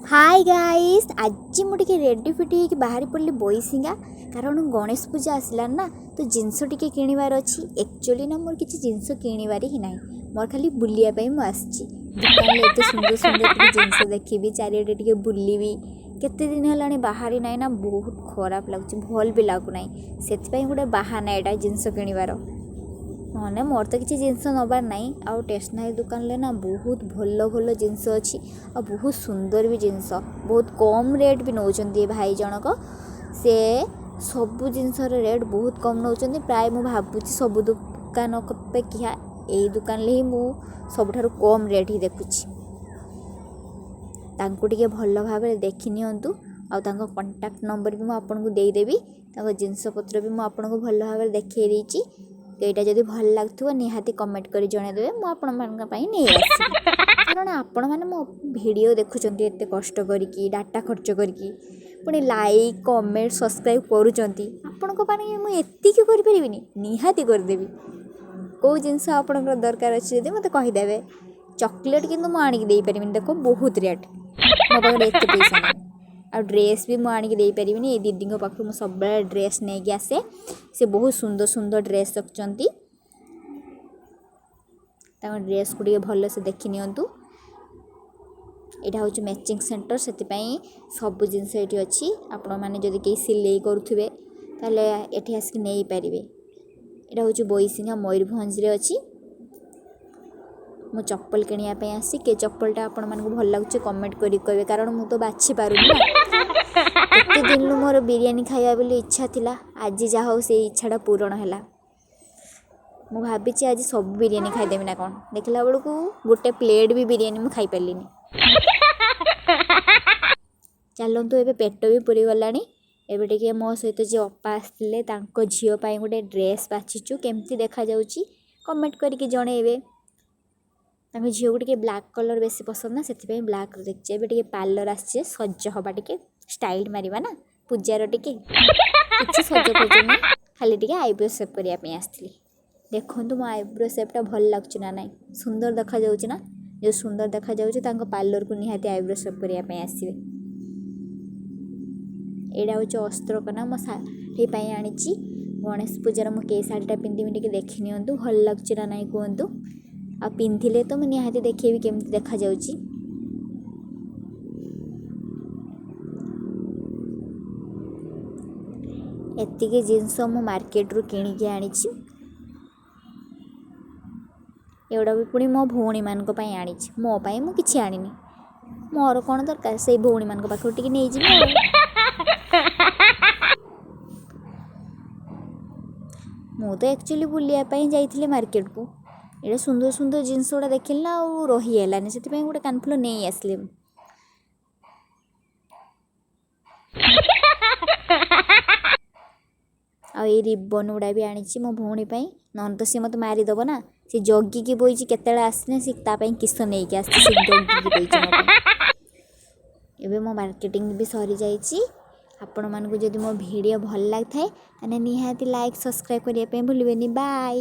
High guys, ଆଜି ମୁଁ ଟିକେ ରେଡ଼ି ଫିଟି ହେଇକି ବାହାରି ପଡ଼ିଲି ବୈଶିଙ୍ଗା, କାରଣ ଗଣେଶ ପୂଜା ଆସିଲାଣି ନା, ତ ଜିନିଷ ଟିକେ କିଣିବାର ଅଛି। ଆକ୍ଚୁଆଲି ନା ମୋର କିଛି ଜିନିଷ କିଣିବାର ହିଁ ନାହିଁ, ମୋର ଖାଲି ବୁଲିବା ପାଇଁ ମୁଁ ଆସିଛି। ଦୋକାନରେ ଏତେ ସୁନ୍ଦର ସୁନ୍ଦର ଟିକେ ଜିନିଷ ଦେଖିବି, ଚାରିଆଡ଼େ ଟିକେ ବୁଲିବି। କେତେ ଦିନ ହେଲାଣି ବାହାରି ନାହିଁ ନା, ବହୁତ ଖରାପ ଲାଗୁଛି, ଭଲ ବି ଲାଗୁନାହିଁ। ସେଥିପାଇଁ ଗୋଟେ ବାହାନା ଏଇଟା ଜିନିଷ କିଣିବାର, ନହେଲେ ମୋର ତ କିଛି ଜିନିଷ ନେବାର ନାହିଁ। ଆଉ ଷ୍ଟେସନାରୀ ଦୋକାନରେ ନା ବହୁତ ଭଲ ଭଲ ଜିନିଷ ଅଛି, ଆଉ ବହୁତ ସୁନ୍ଦର ବି ଜିନିଷ, ବହୁତ କମ୍ ରେଟ୍ ବି ନେଉଛନ୍ତି। ଏ ଭାଇ ଜଣକ ସେ ସବୁ ଜିନିଷର ରେଟ୍ ବହୁତ କମ୍ ନେଉଛନ୍ତି। ପ୍ରାୟ ମୁଁ ଭାବୁଛି ସବୁ ଦୋକାନ ଅପେକ୍ଷା ଏଇ ଦୋକାନରେ ହିଁ ମୁଁ ସବୁଠାରୁ କମ୍ ରେଟ୍ ହିଁ ଦେଖୁଛି। ତାଙ୍କୁ ଟିକେ ଭଲ ଭାବରେ ଦେଖି ନିଅନ୍ତୁ, ଆଉ ତାଙ୍କ କଣ୍ଟାକ୍ଟ ନମ୍ବର ବି ମୁଁ ଆପଣଙ୍କୁ ଦେଇଦେବି। ତାଙ୍କ ଜିନିଷପତ୍ର ବି ମୁଁ ଆପଣଙ୍କୁ ଭଲ ଭାବରେ ଦେଖେଇ ଦେଇଛି। ଏଇଟା ଯଦି ଭଲ ଲାଗୁଥିବ ନିହାତି କମେଣ୍ଟ କରି ଜଣାଇଦେବେ, ମୁଁ ଆପଣମାନଙ୍କ ପାଇଁ ନେଇ ଆସିବି। କାରଣ ଆପଣମାନେ ମୋ ଭିଡ଼ିଓ ଦେଖୁଛନ୍ତି ଏତେ କଷ୍ଟ କରିକି, ଡାଟା ଖର୍ଚ୍ଚ କରିକି, ପୁଣି ଲାଇକ୍ କମେଣ୍ଟ ସବସ୍କ୍ରାଇବ୍ କରୁଛନ୍ତି। ଆପଣଙ୍କ ପାଇଁ ମୁଁ ଏତିକି କରିପାରିବିନି? ନିହାତି କରିଦେବି। କେଉଁ ଜିନିଷ ଆପଣଙ୍କର ଦରକାର ଅଛି ଯଦି ମୋତେ କହିଦେବେ। ଚକୋଲେଟ୍ କିନ୍ତୁ ମୁଁ ଆଣିକି ଦେଇପାରିବିନି, ଦେଖ ବହୁତ ରେଟ୍, ମୋ ପାଖରେ ଏତେ ପଇସା ନାହିଁ। ଆଉ ଡ୍ରେସ୍ ବି ମୁଁ ଆଣିକି ଦେଇପାରିବିନି। ଏଇ ଦିଦିଙ୍କ ପାଖରୁ ମୁଁ ସବୁବେଳେ ଡ୍ରେସ୍ ନେଇକି ଆସେ, ସେ ବହୁତ ସୁନ୍ଦର ସୁନ୍ଦର ଡ୍ରେସ୍ ରଖୁଛନ୍ତି। ତାଙ୍କ ଡ୍ରେସ୍କୁ ଟିକେ ଭଲସେ ଦେଖି ନିଅନ୍ତୁ। ଏଇଟା ହେଉଛି ମ୍ୟାଚିଂ ସେଣ୍ଟର, ସେଥିପାଇଁ ସବୁ ଜିନିଷ ଏଇଠି ଅଛି। ଆପଣମାନେ ଯଦି କେହି ସିଲେଇ କରୁଥିବେ ତାହେଲେ ଏଠି ଆସିକି ନେଇପାରିବେ। ଏଇଟା ହେଉଛି ବୈଶିଙ୍ଗା ମୟୂରଭଞ୍ଜରେ ଅଛି। ମୁଁ ଚପଲ କିଣିବା ପାଇଁ ଆସିଛି। କେ ଚପଲଟା ଆପଣମାନଙ୍କୁ ଭଲ ଲାଗୁଛି କମେଣ୍ଟ କରିକି କହିବେ, କାରଣ ମୁଁ ତ ବାଛି ପାରୁନି ନା। କେତେ ଦିନରୁ ମୋର ବିରିୟାନୀ ଖାଇବା ବୋଲି ଇଚ୍ଛା ଥିଲା, ଆଜି ଯାହା ହଉ ସେଇ ଇଚ୍ଛାଟା ପୂରଣ ହେଲା। ମୁଁ ଭାବିଛି ଆଜି ସବୁ ବିରିୟାନୀ ଖାଇଦେବି ନା କ'ଣ, ଦେଖିଲା ବେଳକୁ ଗୋଟେ ପ୍ଲେଟ୍ ବି ବିରିୟାନୀ ମୁଁ ଖାଇପାରିଲିନି। ଚାଲନ୍ତୁ, ଏବେ ପେଟ ବି ପୁରିଗଲାଣି। ଏବେ ଟିକେ ମୋ ସହିତ ଯିଏ ଅପା ଆସିଥିଲେ ତାଙ୍କ ଝିଅ ପାଇଁ ଗୋଟେ ଡ୍ରେସ୍ ବାଛିଛୁ, କେମିତି ଦେଖାଯାଉଛି କମେଣ୍ଟ କରିକି ଜଣେଇବେ। ତାଙ୍କ ଝିଅକୁ ଟିକେ ବ୍ଲାକ୍ କଲର୍ ବେଶୀ ପସନ୍ଦ ନା, ସେଥିପାଇଁ ବ୍ଲାକ୍ର ଦେଖିଛି। ଏବେ ଟିକେ ପାର୍ଲର ଆସିছে, ସଜ ହେବା, ଟିକେ ଷ୍ଟାଇଲ୍ ମାରିବା ନା ପୂଜାର, ଟିକେ କିଛି ସଜ ଫଜ ନୁହେଁ, ଖାଲି ଟିକେ ଆଇବ୍ରୋ ସେପ୍ କରିବା ପାଇଁ ଆସିଥିଲି। ଦେଖନ୍ତୁ ମୋ ଆଇବ୍ରୋ ସେପ୍ଟା ଭଲ ଲାଗୁଛି ନା ନାହିଁ, ସୁନ୍ଦର ଦେଖାଯାଉଛି ନା? ଯେଉଁ ସୁନ୍ଦର ଦେଖାଯାଉଛି ତାଙ୍କ ପାର୍ଲରକୁ ନିହାତି ଆଇବ୍ରୋ ସେପ୍ କରିବା ପାଇଁ ଆସିବେ। ଏଇଟା ହେଉଛି ଅସ୍ତ୍ରକନା, ମୋ ଶାଢ଼ୀ ପାଇଁ ଆଣିଛି। ଗଣେଶ ପୂଜାର ମୁଁ କେଇ ଶାଢ଼ୀଟା ପିନ୍ଧିବି ଟିକେ ଦେଖି ନିଅନ୍ତୁ, ଭଲ ଲାଗୁଛି ନା ନାହିଁ କୁହନ୍ତୁ। ଆଉ ପିନ୍ଧିଲେ ତ ମୁଁ ନିହାତି ଦେଖେଇବି କେମିତି ଦେଖାଯାଉଛି। ଏତିକି ଜିନିଷ ମୁଁ ମାର୍କେଟରୁ କିଣିକି ଆଣିଛି। ଏଗୁଡ଼ା ବି ପୁଣି ମୋ ଭଉଣୀମାନଙ୍କ ପାଇଁ ଆଣିଛି, ମୋ ପାଇଁ ମୁଁ କିଛି ଆଣିନି। ମୋର କ'ଣ ଦରକାର, ସେଇ ଭଉଣୀମାନଙ୍କ ପାଖରୁ ଟିକେ ନେଇଯିବି ଆଉ। ମୁଁ ତ ଆକ୍ଚୁଆଲି ବୁଲିବା ପାଇଁ ଯାଇଥିଲି ମାର୍କେଟକୁ, ଏଇଟା ସୁନ୍ଦର ସୁନ୍ଦର ଜିନିଷ ଗୁଡ଼ା ଦେଖିଲି ନା ଆଉ ରହି ହେଲାନି, ସେଥିପାଇଁ ଗୋଟେ କାନଫୁଲ ନେଇ ଆସିଲି ମୁଁ। ଆଉ ଏଇ ରିବନ୍ ଗୁଡ଼ା ବି ଆଣିଛି ମୋ ଭଉଣୀ ପାଇଁ, ନହେଲେ ତ ସିଏ ମୋତେ ମାରିଦେବ ନା। ସେ ଜଗିକି ବଇଛି, କେତେବେଳେ ଆସିଲେ ସେ ତା ପାଇଁ କିସ ନେଇକି ଆସିଛି, ସେ ଜଗିକି ବଇଛି ମୋ ପାଇଁ। ଏବେ ମୋ ମାର୍କେଟିଂ ବି ସରିଯାଇଛି। ଆପଣମାନଙ୍କୁ ଯଦି ମୋ ଭିଡ଼ିଓ ଭଲ ଲାଗିଥାଏ ତାହେଲେ ନିହାତି ଲାଇକ୍ ସବସ୍କ୍ରାଇବ୍ କରିବା ପାଇଁ ଭୁଲିବେନି। ବାଏ।